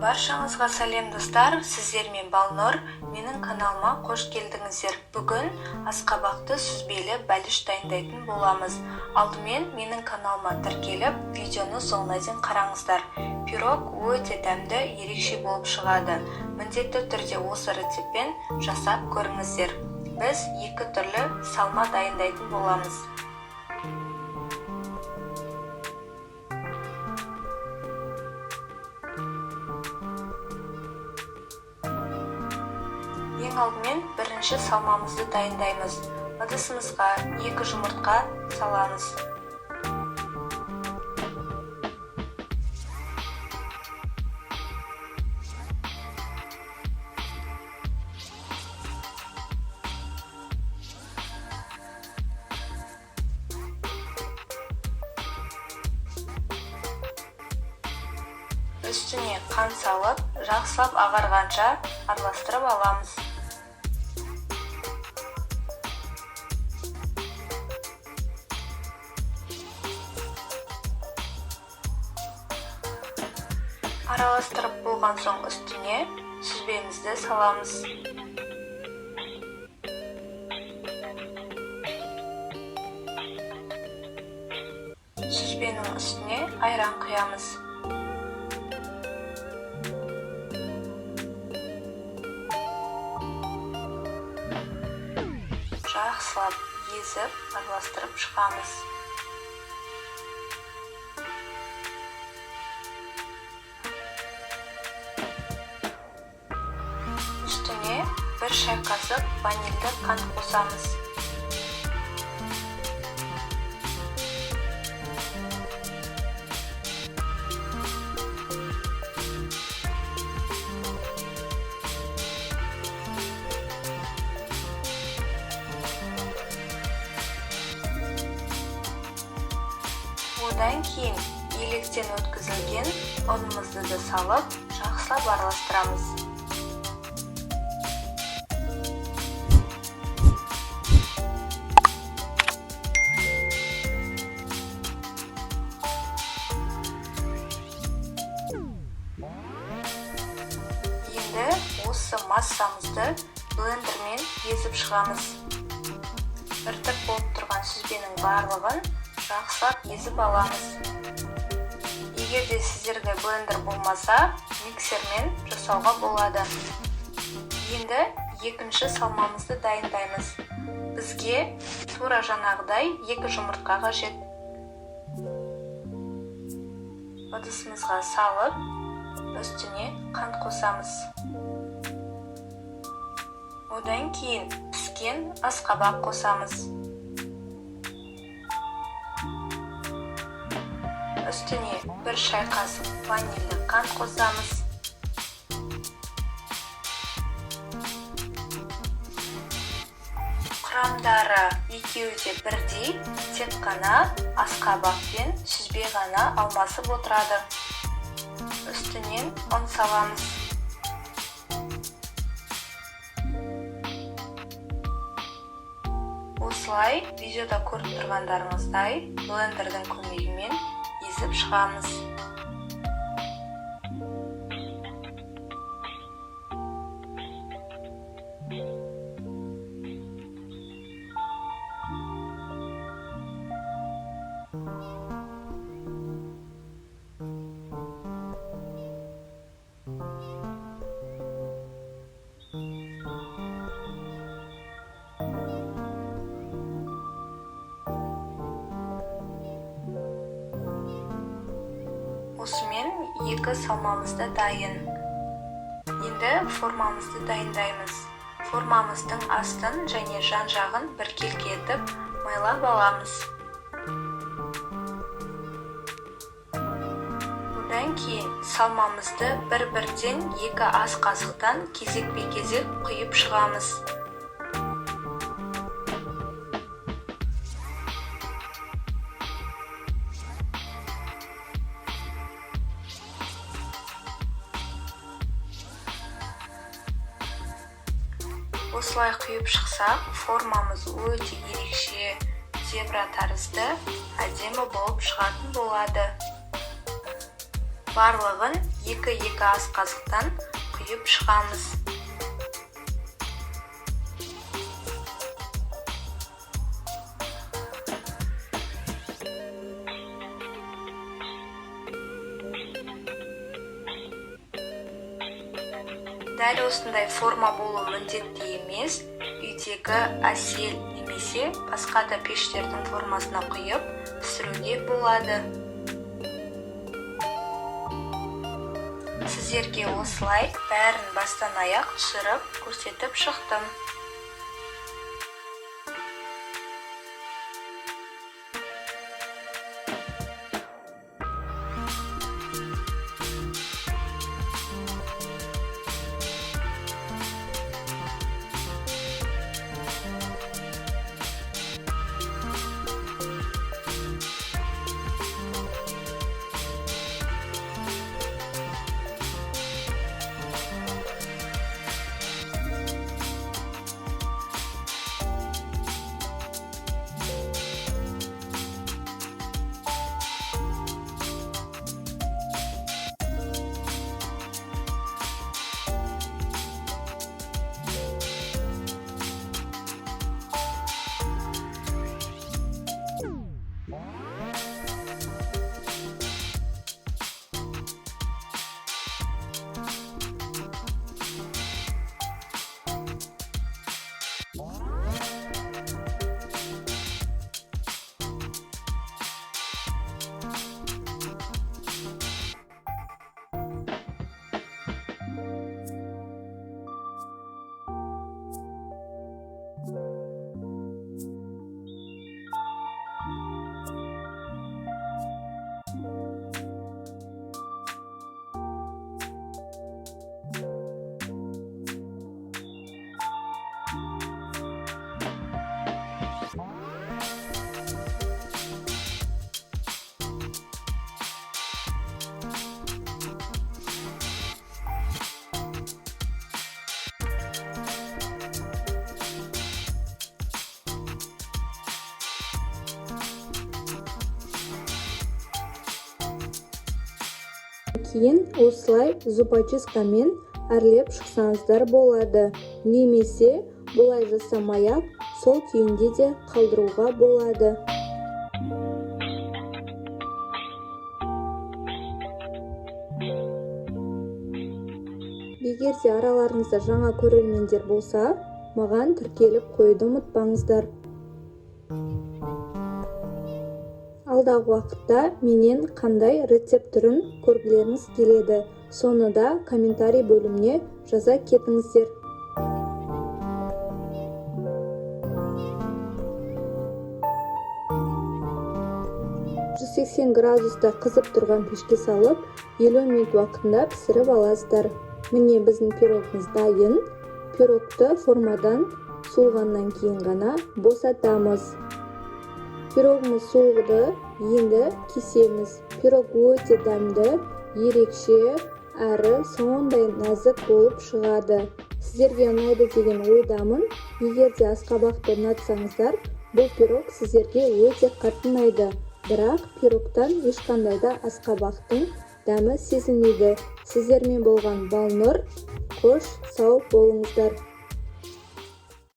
Баршаңызға сәлем, достар! Сіздермен Балнұр. Менің каналыма қош келдіңіздер. Бүгін асқабақты сүзбелі бәліш дайындайтын боламыз. Алдымен менің каналыма тіркеліп, видеоны соңына дейін қараңыздар. Пирог өте дәмді, ерекше болып шығады. Міндетті түрде осы рецептпен жасап көріңіздер. Біз екі түрлі салма дайындайтын боламыз. Ең алдымен бірінші салмамызды дайындаймыз. Ыдысымызға 2 жұмыртқа саламыз. Үстіне қант салып, жақсылап ағарғанша араластырып аламыз. Араластырып болған соң үстіне сүзбемізді саламыз. Сүзбенің үстіне айран құямыз. Жақсылап езіп, араластырып шығамыз. Үстіне 1 шай қасық ванильді қант қосамыз. Одан кейін електен өткізілген ұнымызды да салып, жақсылап араластырамыз. Енді осы массамызды блендермен езіп шығамыз. Іртік болып тұрған сүзбенің барлығын жақсылап езіп аламыз. Егер де сіздерде блендер болмаса, миксермен жасауға болады. Енді екінші салмамызды дайындаймыз. Бізге тура жаңағыдай 2 жұмыртқа қажет. Ыдысымызға салып, үстіне қант қосамыз. Одан кейін піскен асқабақ қосамыз. Үстіне 1 шай қасық ванильді қант қосамыз. Құрамдары екеуі де бірдей, тек қана асқабақ пен сүзбе ғана алмасып отырады. Үстінен ұн саламыз. Осылай видеода көріп тұрғандарыңыздай блендердің көмегімен езіп шығамыз. Осымен 2 салмамыз да дайын. Енді формамызды дайындаймыз. Формамыздың астын және жан-жағын біркелкі етіп майлап аламыз. Одан кейін салмамызды бір-бірден 2 ас қасықтан кезекпе-кезек құйып шығамыз. Осылай құйып шықсақ, формамыз өте ерекше зебра тәрізді әдемі болып шығатын болады. Барлығын 2-2 ас қасықтан құйып шығамыз. Дәл осындай форма болу міндетті емес, үйдегі әсел немесе басқа да пештердің формасына құйып пісіруге болады. Сіздерге осылай бәрін бастан аяқ түсіріп көрсетіп шықтым. Кейін осылай зубочисткамен әрлеп шықсаңыздар болады. Немесе бұлай жасамай-ақ сол күйінде де қалдыруға болады. Егер де араларыңызда жаңа көрермендер болса, маған тіркеліп қоюды ұмытпаңыздар. Алдағы уақытта менен қандай рецепт түрін көргілеріңіз келеді, соны да комментарий бөліміне жаза кетіңіздер. 180 градуста қызып тұрған пешке салып, 50 минут уақытында пісіріп аласыздар. Міне біздің пирогымыз дайын. Пирогты формадан суығаннан кейін ғана босатамыз. Пирогымыз суыды, енді кесеміз. Пирог өте дәмді, ерекше, әрі сондай нәзік болып шығады. Сіздерге ұнайды деген ойдамын. Егер де асқабақты ұнатсаңыздар, бұл пирог сіздерге өте қатты ұнайды. Бірақ пирогтан ешқандай да асқабақтың дәмі сезілмейді. Сіздермен болған Балнұр. Қош, сау болыңыздар.